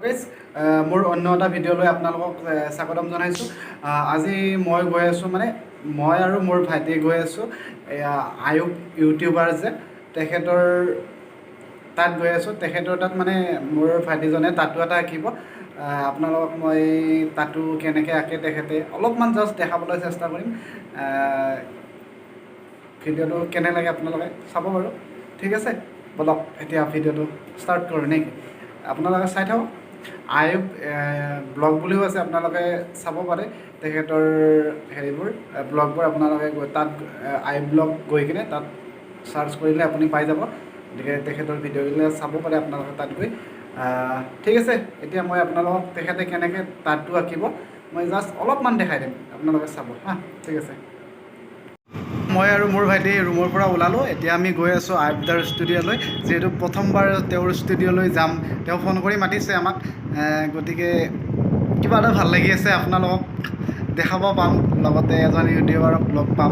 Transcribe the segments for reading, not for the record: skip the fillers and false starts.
Guys, মোৰ অন্য এটা ভিডিঅ'লৈ আপোনালোকক স্বাগতম জনাইছোঁ। আজি মই গৈ আছোঁ, মানে মই আৰু মোৰ ভাইটি গৈ আছোঁ, এয়া আয়ুব ইউটিউবাৰ যে, তেখেতৰ তাত গৈ আছোঁ। তেখেতৰ তাত মানে মোৰ ভাইটিজনে টাটু এটা আঁকিব। আপোনালোকক মই টাটু কেনেকৈ আঁকে তেখেতে অলপমান জাষ্ট দেখাবলৈ চেষ্টা কৰিম। ভিডিঅ'টো কেনে লাগে আপোনালোকে চাব বাৰু। ঠিক আছে, ব'লক, এতিয়া ভিডিঅ'টো ষ্টাৰ্ট কৰোঁ নেকি? আপোনালোকে চাই থাকক। আয়ুব ব্লগ বুলিও আছে, আপোনালোকে চাব পাৰে তেখেতৰ হেৰিবোৰ, ব্লগবোৰ। আপোনালোকে গৈ তাত আয়ুব ব্লগ গৈ কিনে তাত চাৰ্চ কৰিলে আপুনি পাই যাব। গতিকে তেখেতৰ ভিডিঅ'বিলাক চাব পাৰে আপোনালোকে তাত গৈ। ঠিক আছে, এতিয়া মই আপোনালোকক তেখেতে কেনেকৈ টাটু আঁকিব মই জাষ্ট অলপমান দেখাই দিম, আপোনালোকে চাব। হা, ঠিক আছে। মই আৰু মোৰ ভাইটি ৰুমৰ পৰা ওলালোঁ। এতিয়া আমি গৈ আছোঁ আয়ুবদাৰ ষ্টুডিঅ'লৈ। যিহেতু প্ৰথমবাৰ তেওঁৰ ষ্টুডিঅ'লৈ যাম, তেওঁ ফোন কৰি মাতিছে আমাক। গতিকে কিবা এটা ভাল লাগি আছে, আপোনালোকক দেখাব পাম, লগতে এজন ইউটিউবাৰক লগ পাম।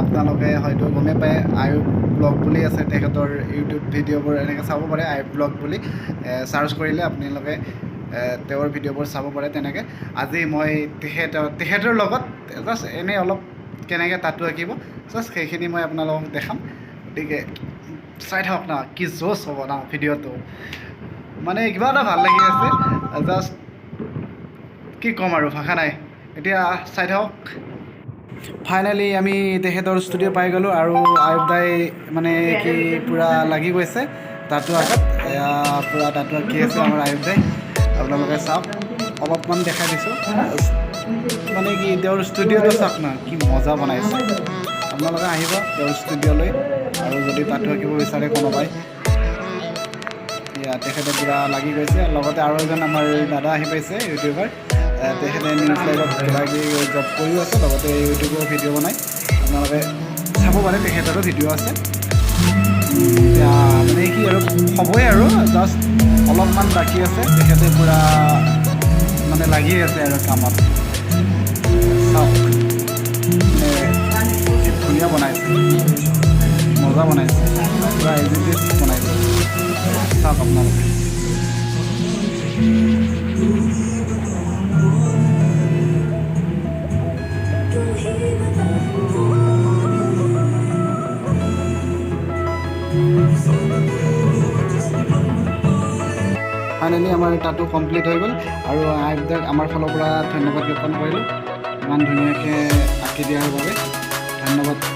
আপোনালোকে হয়তো গমেই পায়, আয়ুব ব্লগ বুলি আছে তেখেতৰ ইউটিউব ভিডিঅ'বোৰ, এনেকৈ চাব পাৰে। আয়ুব ব্লগ বুলি চাৰ্চ কৰিলে আপোনালোকে তেওঁৰ ভিডিঅ'বোৰ চাব পাৰে। তেনেকৈ আজি মই তেখেতৰ লগত জাষ্ট এনেই অলপ কেনেকৈ টাটু আঁকিব, জাষ্ট সেইখিনি মই আপোনালোকক দেখাম। গতিকে চাই থাকক না, কি জ'চ হ'ব না ভিডিঅ'টো। মানে কিবা এটা ভাল লাগি আছে, জাষ্ট কি ক'ম আৰু, ভাষা নাই। এতিয়া চাই থাকক। ফাইনেলি আমি তেখেতৰ ষ্টুডিঅ' পাই গ'লোঁ আৰু আয়ুব দাই মানে কি পূৰা লাগি গৈছে টাটু আঁকাত। এয়া পূৰা টাটু আঁকি আছে আমাৰ আয়ুব দাই। আপোনালোকে চাওক, অলপমান দেখাই দিছোঁ। মানে কি তেওঁৰ ষ্টুডিঅ'টো চাওক না, কি মজা বনাইছে। আপোনালোকে আহিব তেওঁৰ ষ্টুডিঅ'লৈ আৰু যদি টাটু আঁকিব বিচাৰে কোনোবাই। এয়া তেখেতে পূৰা লাগি গৈছে। লগতে আৰু এজন আমাৰ দাদা আহি পাইছে, ইউটিউবাৰ। তেখেতে নিউজ লাইভত কিবা কিবি জব কৰিও আছে, লগতে ইউটিউবৰ ভিডিঅ' বনায়। আপোনালোকে চাব পাৰে, তেখেতৰো ভিডিঅ' আছে। এতিয়া মানে কি আৰু হ'বই আৰু, জাষ্ট অলপমান বাকী আছে। তেখেতে পূৰা মানে লাগি আছে আৰু কামত। চাওক, মানে কি ধুনীয়া বনাইছে, মজা বনাইছে, পূৰা এজ it is বনাইছে। চাওক আপোনালোকে। तू ही बता कौन हूँ। ফাইনেলি আমাৰ টাটু কমপ্লিট হৈ গ'ল আৰু আয়ুবদাক আমাৰ ফালৰ পৰা ধন্যবাদ জ্ঞাপন কৰিলোঁ ইমান ধুনীয়াকৈ আঁকি দিয়াৰ বাবে। ধন্যবাদ।